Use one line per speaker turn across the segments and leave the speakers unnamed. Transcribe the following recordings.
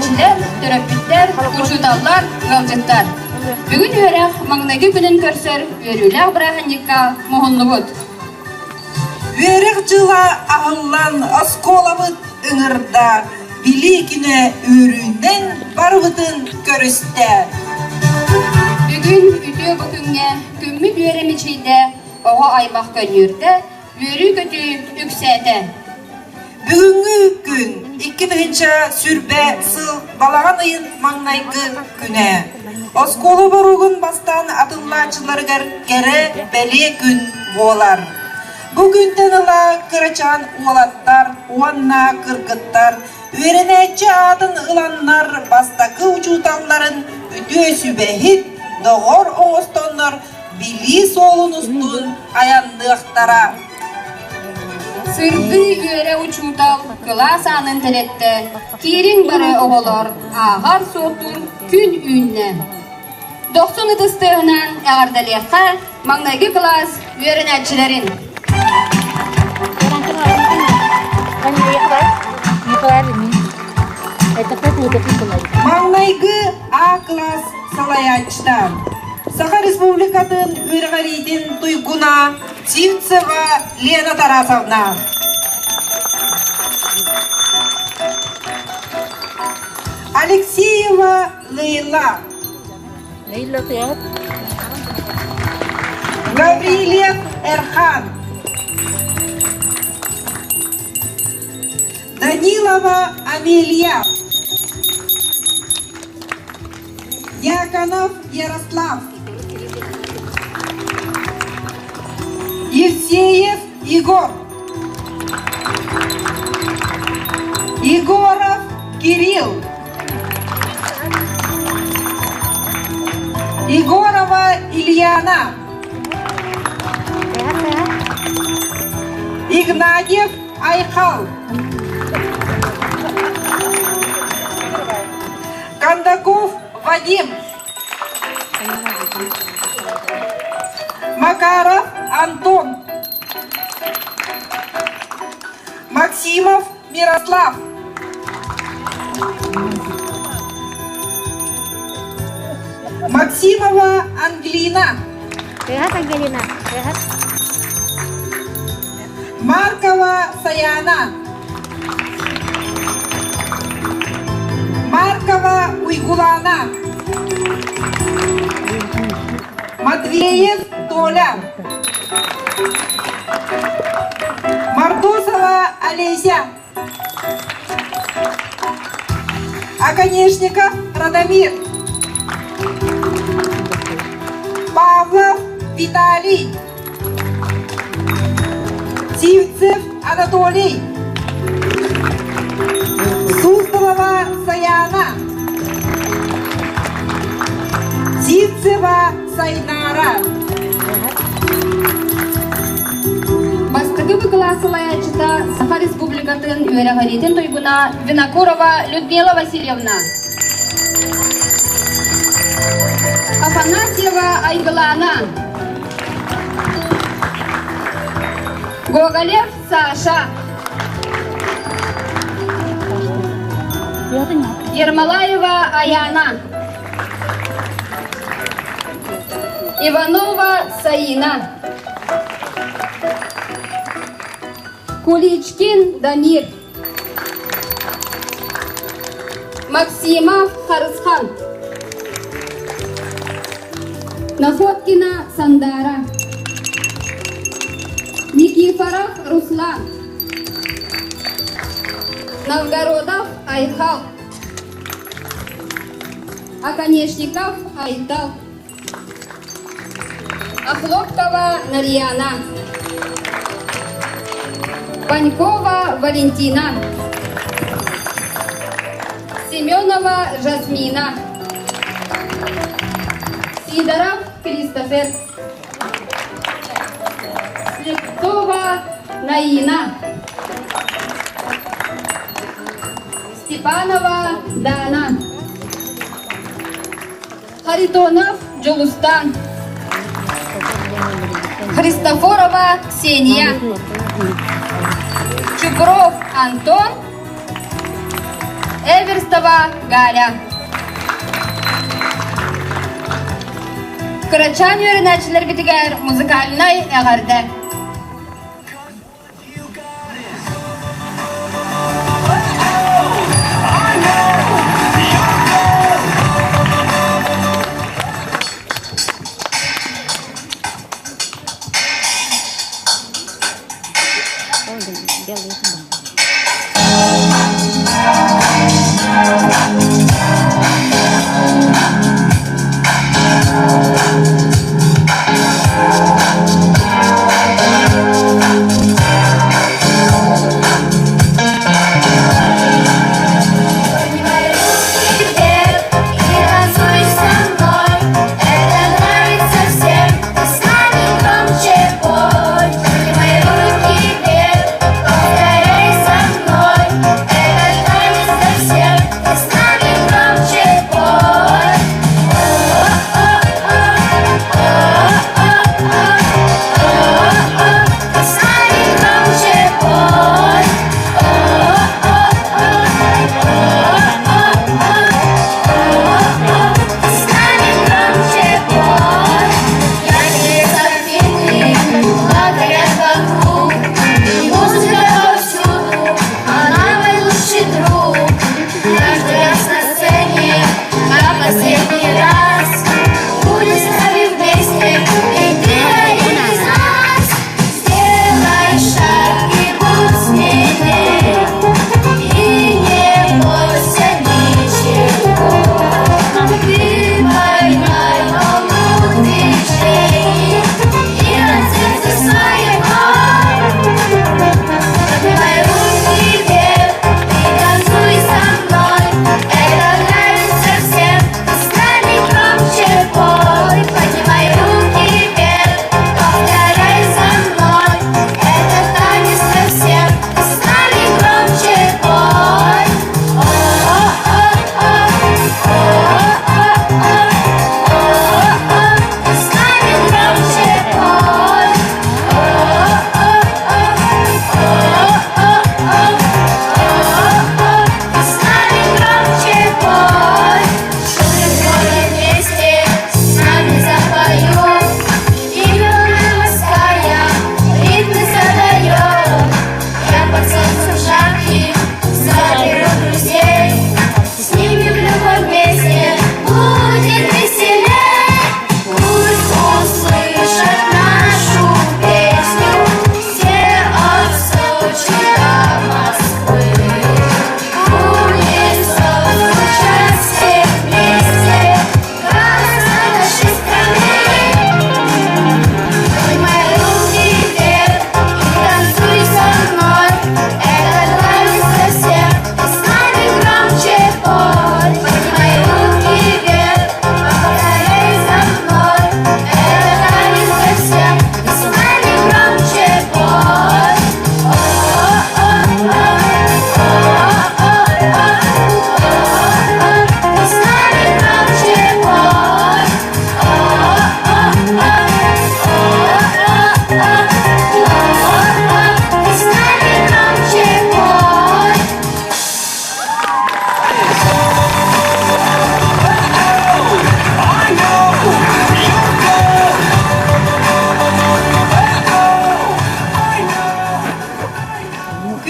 Үөрэнээччилэр, төрөппүттэр, учууталлар, ыалдьыттар. Бүгүн үөрэх маҥнайгы күнүн көрсөр үөрүүлээх бырааһынньыкка муһуннубут.
Үөрэх дьыла аһыллан оскуолабыт ыҥырда, билии күнэ үөрүүнэн барыбытын көрүстэ.
Бүгүн үтүө бу күҥҥэ күммүт үөрэ мичийдэ, оҕо аймах көнньүөрдэ, үөрүү-көтүү үксээтэ.
Бүгүҥҥү күн 2020 сыл балаҕан ыйын маҥнайгы күнэ. Оскуола боруогун бастаан атыллааччыларыгар кэрэ бэлиэ күн буолар. Бу күнтэн ыла кырачаан уолаттар уонна кыргыттар үөрэнээччи аатын ыланнар бастакы учууталларын үтүө сүбэһит, доҕор оҥостоннор билии суолун устун айанныахтара.
Сырдыы үөрэ учуутал кылаас аанын тэлэттэ, киириҥ бары оҕолор, ааҕар-суоттуур күн үүннэ. Дохсун ытыс тыаһынан эҕэрдэлиэххэ маҥнайгы кылаас үөрэнээччилэрин.
Маҥнайгы А кылаас салайааччыта Саха Республикатын үөрэҕириитин туйгуна Сивцева Лена Тарасовна. Алексеева Лейла.
Лейла
Гаврильев Эрхан. Данилова Амелия. Дьяконов Ярослав. Евсеев Егор. Егоров Кирилл. Егорова Ильяна. Игнатьев Айхал. Кондаков Вадим. Макаров Антон. Максимов Мирослав. Максимова Ангелина.
Привет, Ангелина. Привет.
Маркова Саяна. Маркова Уйгулана. Матвеев Толя. Мордосова Олеся. Оконешников Радомир. Павлов Виталий. Сивцев Анатолий. Суздалова Саяна. Сивцева Сайнара.
Бастакы Б кылаас салайааччыта Саха Республикатын үөрэҕириитин туйгуна Винокурова Людмила Васильевна. Афанасьева Айгылаана. Гоголев Саша. Ермолаева Аяна. Иванова Саина. Куличкин Дамир. Максимов Харысхан. Находкина Сандара. Никифоров Руслан. Новгородов Айхал. Оконешников Айтал. Охлопкова Нарьяна. Панькова Валентина. Семенова Жасмина. Сидоров Кристофер. Слепцова Наина. Степанова Дана. Харитонов Дьулустан. Христофорова Ксения. Чупров Антон. Эверстова Галя. Кырачаан үөрэнээччилэрбитигэр музыкальнай эҕэрдэ.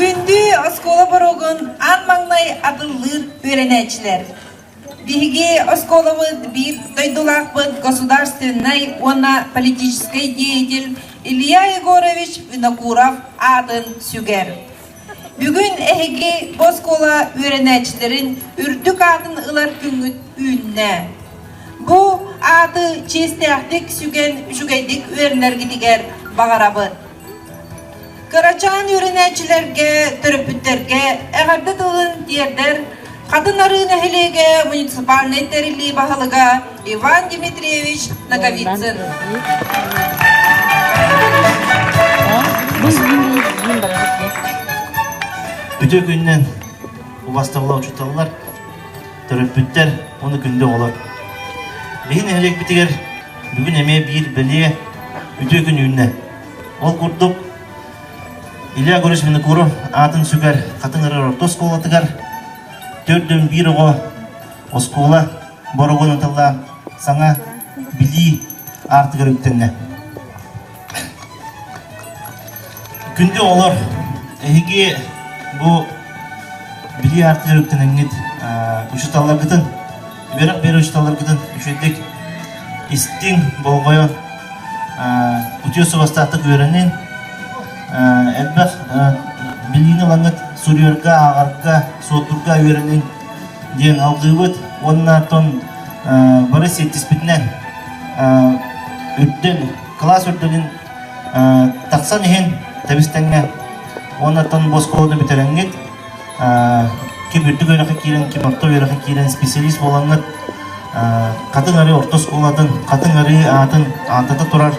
Күндү оскуола боруогун аан маҥнай атыллыыр үөрэнээччилэр! Биһиги оскуолабыт биир дойдулаахпыт государственнай уонна политическай деятель Илья Егорович Винокуров аатын сүгэр. Бүгүн эһиги бу оскуола үөрэнээччилэрин үрдүк аатын ылар күҥҥүт үүннэ. Бу ааты чиэстээхтик сүгэн үчүгэйдик үөрэнэргитигэр баҕарабыт. Кырачаан үөрэнээччилэргэ, төрөппүттэргэ эҕэрдэ тылын тиэрдэр Хатын Арыы нэһилиэгэ муниципальнай тэриллии баһылыга Иван Дмитриевич Ноговицын.
Үтүө күнүнэн убастабыла учууталлар, төрөппүттэр уонна күндү оҕолор. Биһи нэһилиэкпитигэр бүгүн эмиэ биир бэлиэ үтүө күн үүннэ. Ол курдук Илья Егорович Винокуров аатын сүгэр Хатыҥ Ырар орто оскуолатыгар. 41 оҕо оскуола боругун ытыллаан саҥа билии аартыгар үктэннэ. Күндү оҕолор, эһиги бу билии аартыгар үктэнэҥҥит учууталларгытын, үөрэх биэрэр учууталларгытын үчүгэйдик истиҥ, болҕойон, үтүө суобастаахтык үөрэниҥ, элбэх билиини ылаҥҥыт суруйарга, ааҕарга, суоттуурга үөрэниҥ диэн алгыыбыт уонна оттон бары сиэттиспитинэн үрдэл, кылаас үрдэлин тахсан иһин тэбис-тэҥҥэ уонна оттон бу оскуоланы бүтэрэҥҥит ким үрдүк үөрэххэ киирэн, ким орто үөрэххэ киирэн специалист буолаҥҥыт Хатыҥ Арыы орто оскуолатын, Хатыҥ Арыы аатын ааттата турар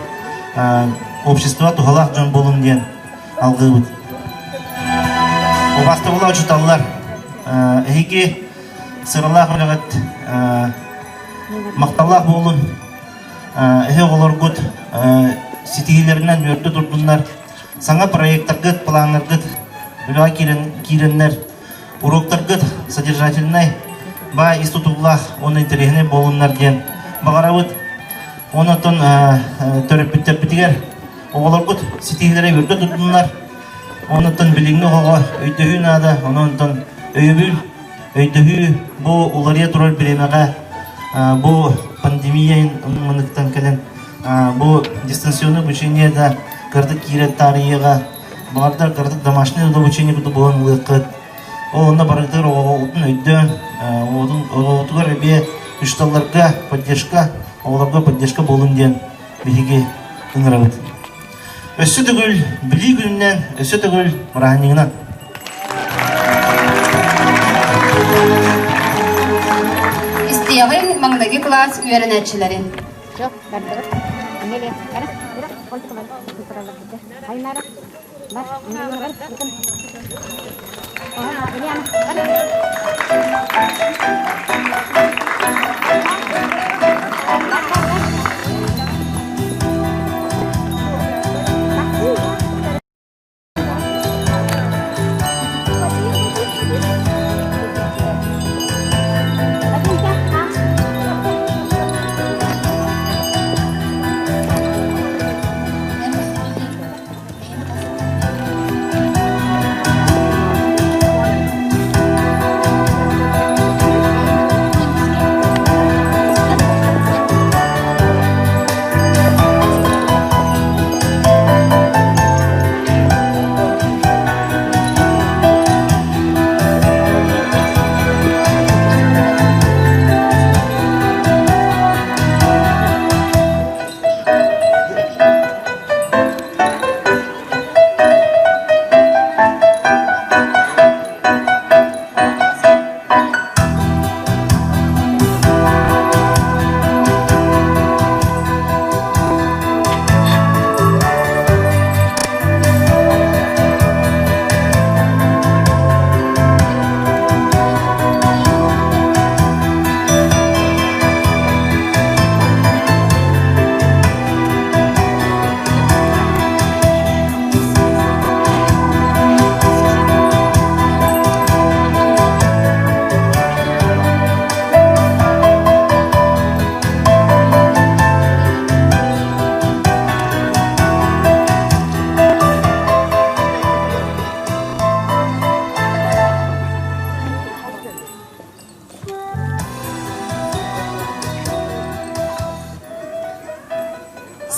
общество туһалаах дьон буолуҥ диэн алгыыбыт. Убаастабыллаах учууталлар, эһиги сыралаах үлэҕит махталлаах буолун. Эһи оҕолоргут ситиһиилэринэн үөрдэ турдуннар. Саҥа проектаргыт, планнаргыт үлэҕэ киирэннэр уроктаргыт содержательнай, баай ис тутуллаах уонна интэриэһинэй буолуннар диэн баҕарабыт. Онон төрөппүттэрбитигэр оҕолоргут ситиһиилэрэ үөрдэ турдуннар. Онон билиҥҥи оҕоҕо өйдөһүү наада, онон өйөбүл, өйдөһүү бу уларыйа турар бириэмэҕэ бу пандемия маныктан кэлэн бу дистанционное обучение да кырдык киирэн таарыйыаҕа баҕардар кыратык домашнее обучение курдук буолан ылыаххыт. Ол онно барытыгар оҕоҕутун өйдөөн, оҕоҕутугар эбиэ учууталларга поддержка, оҕолорго поддержка буолун диэн биһиги ыҥырабыт. Өссө төгүл Билии күнүнэн, өссө төгүл бырааһынньыгынан!
Истиэҕиҥ маҥнайгы кылаас үөрэнээччилэрин.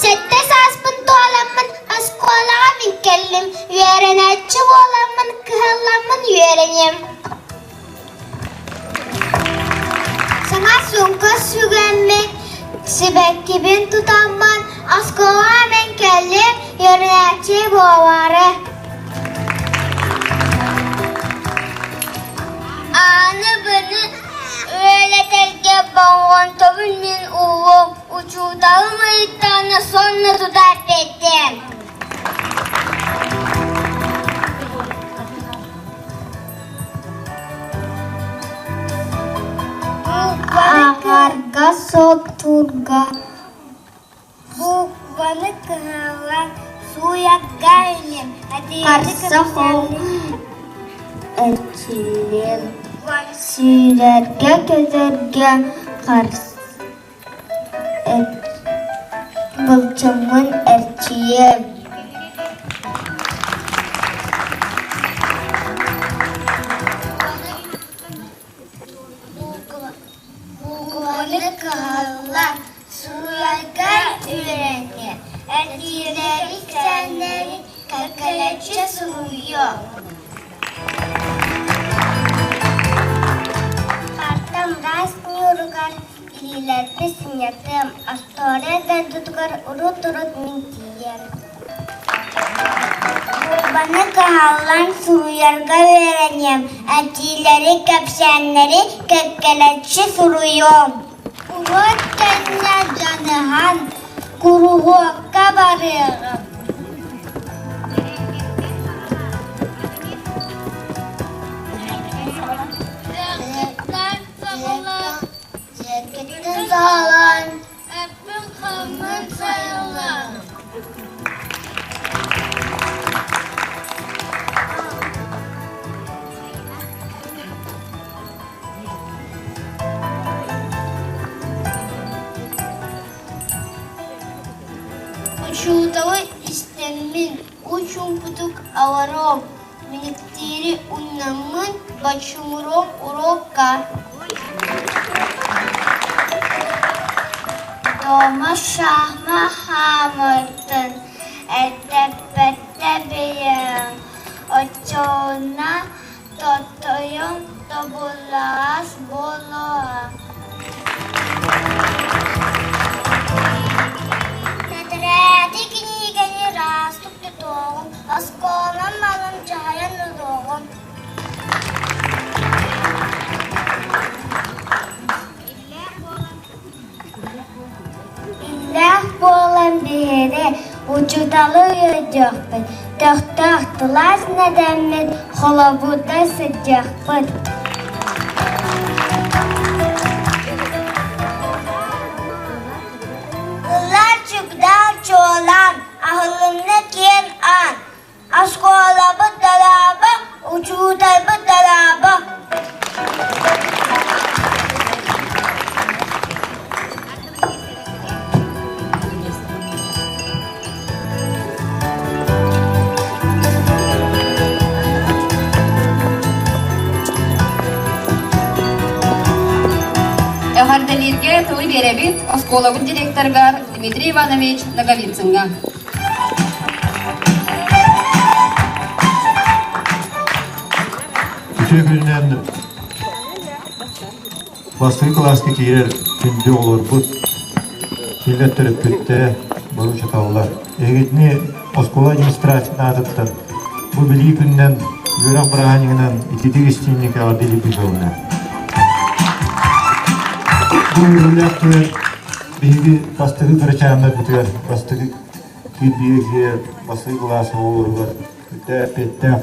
Сэттэ сааспын туоламмын оскуолаҕа мин кэллим, үөрэнээччи буоламмын кыһалламмын үөрэниэм. Саҥа суумка сүгэммин, сибэккибин тутаммын оскуолаҕа мин кэллим, үөрэнээччи буолаары. Аны быны үөрэтэргэ болҕомтобун мин уурум, учууталым ыйыттаҕына сонно тута эппиэттиэм. Ааҕарга, суоттуурга букваны кыһаллан сууйарга иним,
Харса эрчиллиэм.
Сүүрэргэ-көтөргө былчыҥмын эрчийиэм Буукубаны кыһаллан суруйарга үөрэниэ, этиилэри кэпсээннэри кэккэлэччи суруйуо. Партам ыраас ньууругар илиилэрбин сынньатыам, остуоруйа дойдутугар урут-урут мин тиийиэм. Буукубаны кыһаллан суруйарга үөрэниэм, этиилэри, кэпсээннэри кэккэлэччи суруйуом. Уруок кэннэ дьаныһан куруһуокка барыаҕым. Дьиэкиттэн саҕалаан Эппин-хааммын сайыллан. Учууталы истэммин, уу-чуумпутук олоруом, Миниктиири умнаммын, боччумуруом уруокка. Дома шахма хаамыртын, эрдэппэттэ билиэм, оччоҕуна тотойум тобуллаҕас буолуо. Тэтэрээти кинигэни ыраастык тутуоҕум, оскуолам малын дьаһайан ылуоҕум. Иллээх буолан биһиги учууталы үөрдүөхпүт, көхтөөх кылаас нэдэммит холобурда сылдьыахпыт. Ыллар чугдаан чуолаан, аһылынна киэн аан, Оскуолабыт дорообо, учууталбыт дорообо.
Эҕэрдэлииргэ тылы биэрэбит оскуолабыт директорыгар Дмитрий Иванович Ноговицыҥҥа.
Үтүө күнүнэн бастакы кылааска киирэр күндү оҕолорбут, кинилэр төрөппүттэрэ бары учууталлар. Эһигитини оскуола администрациятын аатыттан бу билии күнүнэн үөрэх бырааһынньыгынан ититик истиҥник эҕэрдэлиибит буолла. Бу үөрүүлээх түгэн биһиги бастакы кырачааннарбытыгар бастакы кирбиигэ бастакы кылаас оҕолоругар эппиэттээх.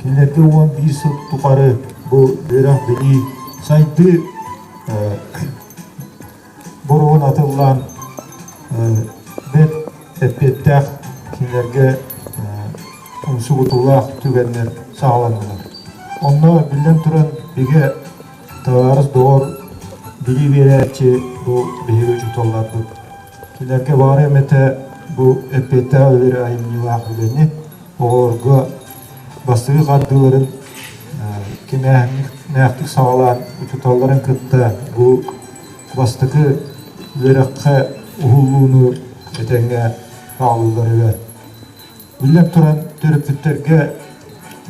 Кинилэргэ 11 сыл тухары бу үөрэх-билии сайдыы боруогун атыллаан бэрт эппиэттээх кинилэргэ умсугутуулаах түгэннэр саҕаланнылар. Онно биллэн туран бигэ табаарыс доҕор билии биэрээччи бу биһиги учууталларбыт. Кинилэргэ баҕар эмэтэ бу эппиэттээх үлэлэри айымньылаах үлэни оҕолорго бастакы хардыыларын кимээһиннээхтик саҕалаан учууталларын кытта бу бастакы үөрэххэ уһуллууну этэҥҥэ хаалларыгар. Биллэн туран, төрөппүттэргэ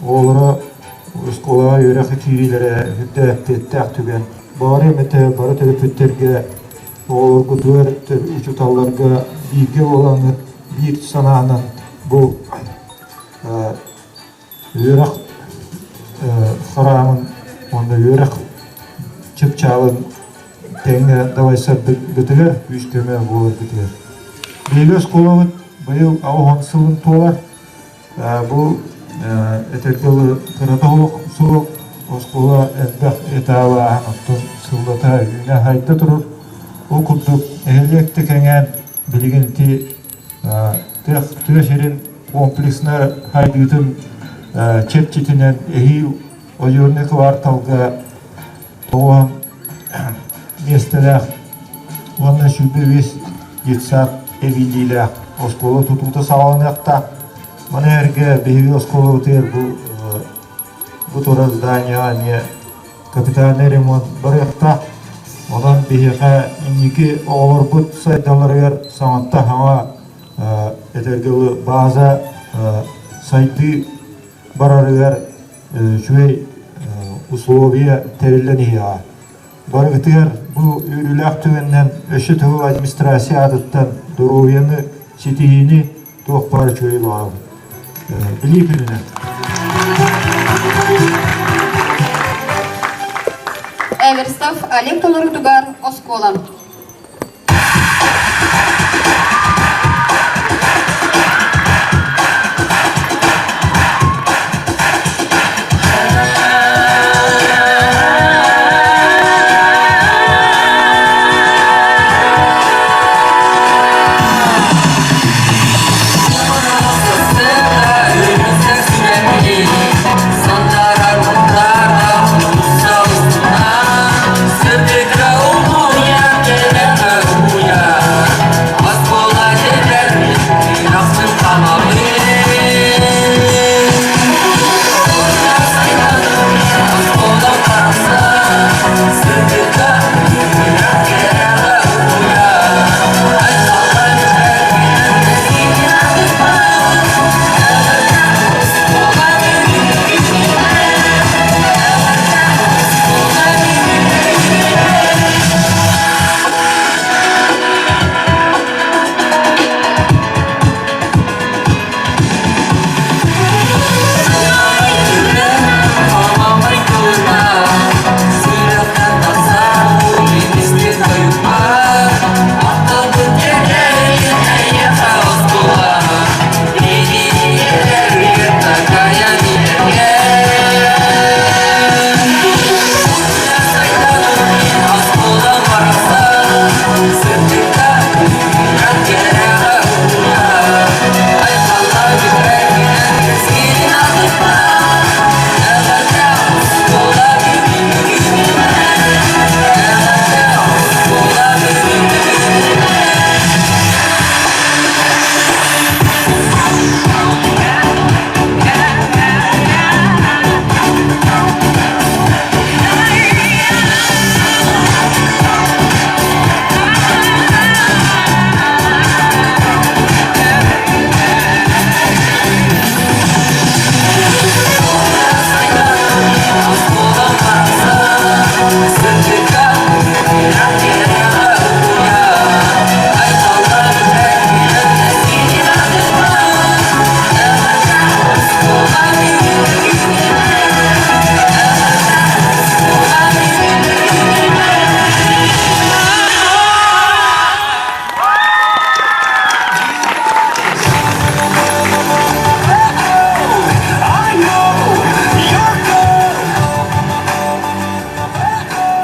оҕолоро оскуолаҕа үөрэх киириилэрэ үрдэ эппиэттээх түгэн. Баҕар эмэтэ бары төрөппүттэргэ оҕолоргутугар, учууталларга бииргэ буолаҥҥыт биир санаанан бу үөрэх хараамын уонна үөрэх чыпчаалын тэҥҥэ далайсарбытыгар күүс-көмө буоларбытыгар. Биһиги оскуолабыт быйыл 80 сылын туолар. Бу этэргэ дылы кырата суох оскуола элбэх этаалааһын оттон сыллата үүнэ-хайда турар. Ол курдук нэһилиэк да кэҥээн билигин ити тыа сирин комплекснай хайдыытын чэрчитинэн эһиил Ойуурнай кварталга. Тоҕо миэстэлээх уонна 25 детсад эбиллиилээх оскуола тутуута саҕаланыахтаах. Маны эргэ биһиги оскуолабытыгар бу бу турар зданияҕа эмиэ капитальнай ремонт барыахтаах. Онон биһиэхэ инники оҕолорбут сайдалларыгар саҥаттан саҥа этэргэ дылы бааза сайдыы барарыгар үчүгэй условия тэриллэн иһиэҕэ. Барыгытыгар бу үөрүүлээх түгэнинэн өссө төгүл администрация аатыттан доруобуйаны ситиһиини туох баар үчүгэй баҕарабын. Билии күнүнэн.
Эверстов Олег толоруутугар оскуола.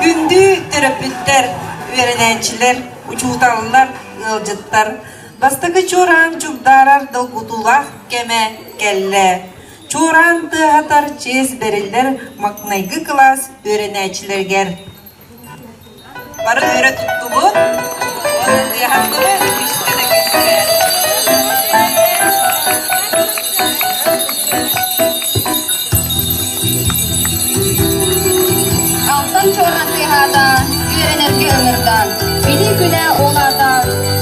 Күндү төрөппүттэр, үөрэнээччилэр, учууталлар, ыалдьыттар, бастакы чуораан чугдаарар долгутуулаах кэмэ кэллэ. Чуораан тыаһатар чиэс бэриллэр маҥнайгы кылаас үөрэнээччилэригэр. Бары өрө туттубут, уонна тыаһаттыбыт, үстэ да күүскэ.
Алтан чуораан тыаһаата, үөрэнэргэ ыҥырда, Билии күнэ ол аата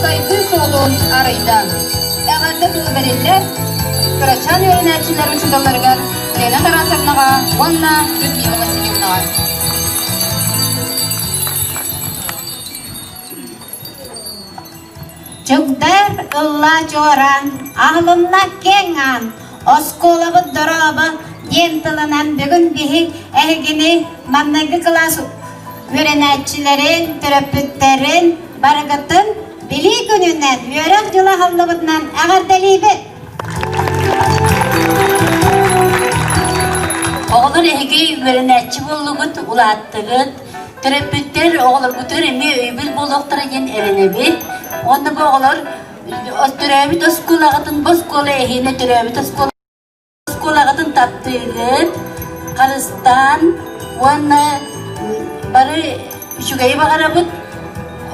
сайдыы суолун арыйда. Эҕэрдэ тылы бэриллэр кырачаан үөрэнээччилэр учууталларыгар Лена Тарасовнаҕа уонна Людмила Васильевнаҕа.
Чугдар ылла чуораан, аһылынна киэҥ аан, оскуолабыт дорообо диэн тылынан бүгүн биһи эһигини маҥнайгы кылаас үөрэнээччилэрин, төрөппүттэрин барыгытын Билии күнүнэн, үөрэх дьыла аһыллыбытынан эҕэрдэлиибит!
Оҕолор эһиги үөрэнээччи буоллугут, улааттыгыт. Төрөппүттэр оҕолоргутугар эмиэ өйөбүл буолуохтара диэн эрэнэбит. Уонна бу оҕолор төрөөбүт оскуолаҕытын, бу оскуола эһиэнэ төрөөбүт оскуола Оскуолаҕытын таптыыгыт, харыстаан уонна Бары үчүгэйи баҕарабыт.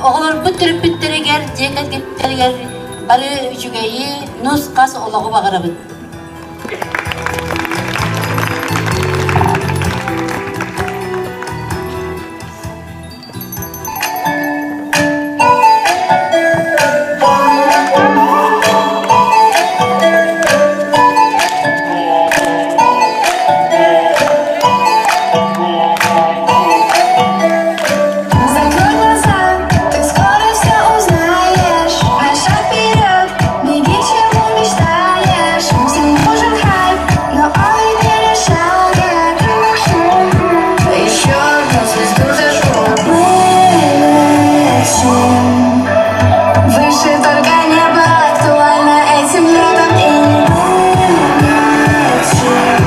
Оҕолорбут төрөппүттэригэр, дьиэ кэргэттэригэр бары үчүгэйи, нус-хас олоҕу баҕарабыт.
Закрой глаза, ты скоро все узнаешь. На шаг вперед, беги, чего мечтаешь. Всем нужен хайп, но он не решает. Еще одну звезду зажгу. Мы летим выше только небо, актуально этим летом. И мы летим.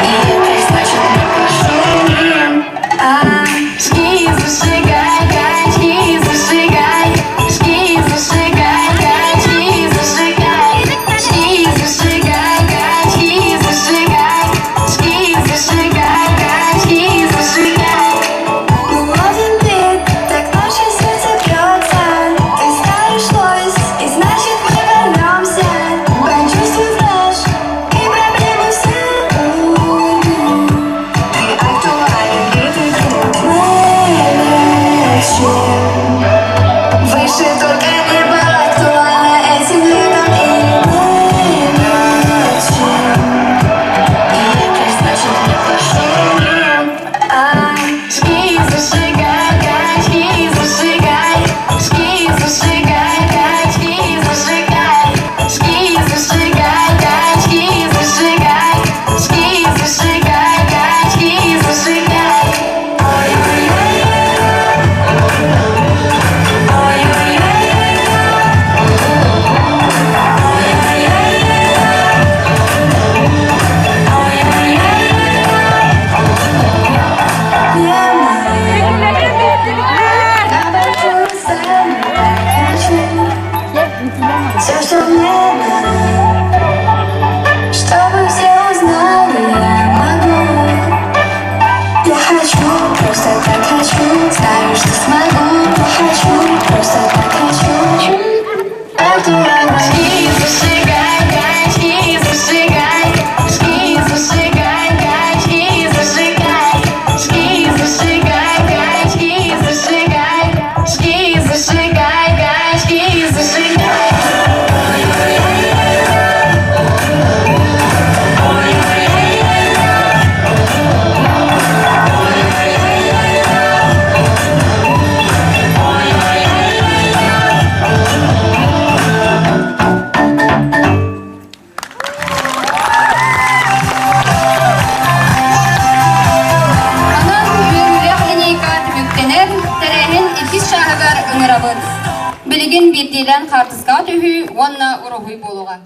И это значит, мы пошумим. А, жги, зажигай, гай, жги, зажигай, жги, зажигай, гай, жги, зажигай, жги, зажигай, гай, жги, зажигай, жги, зажигай, гай, жги, зажигай. Мы ловим бит, так наше сердце бьется. Ты скажешь лось, и значит мы вернемся. Почувствуй фреш и проблемы все уйдут. Ты актуален и ты крут. Мы летим выше только небо, актуально этим летом. И мы летим. И это значит, мы пошумим. А, жги, зажигай, гай, жги, зажигай, жги, зажигай, гай, жги, зажигай, жги, зажигай, гай, жги, зажигай, жги, зажигай, гай, жги, зажигай. Ой-ой-ой. Ой-ой-ой. Все, что мне надо, чтобы все узнали, я могу. Я хочу, просто так хочу, знаю, что смогу. Я хочу, просто так хочу. Актуально.
Жги, зажигай, гай, жги, зажигай, жги, зажигай, гай, жги, зажигай, жги, зажигай, гай, жги, зажигай, жги, зажигай, гай, жги, зажигай. Онон үөрүүлээх линейка түмүктэнэр, тэрээһин иккис чааһыгар ыҥырабыт. Билигин биирдиилээн хаартыскаҕа түһүү уонна уруһуй буолуоҕа.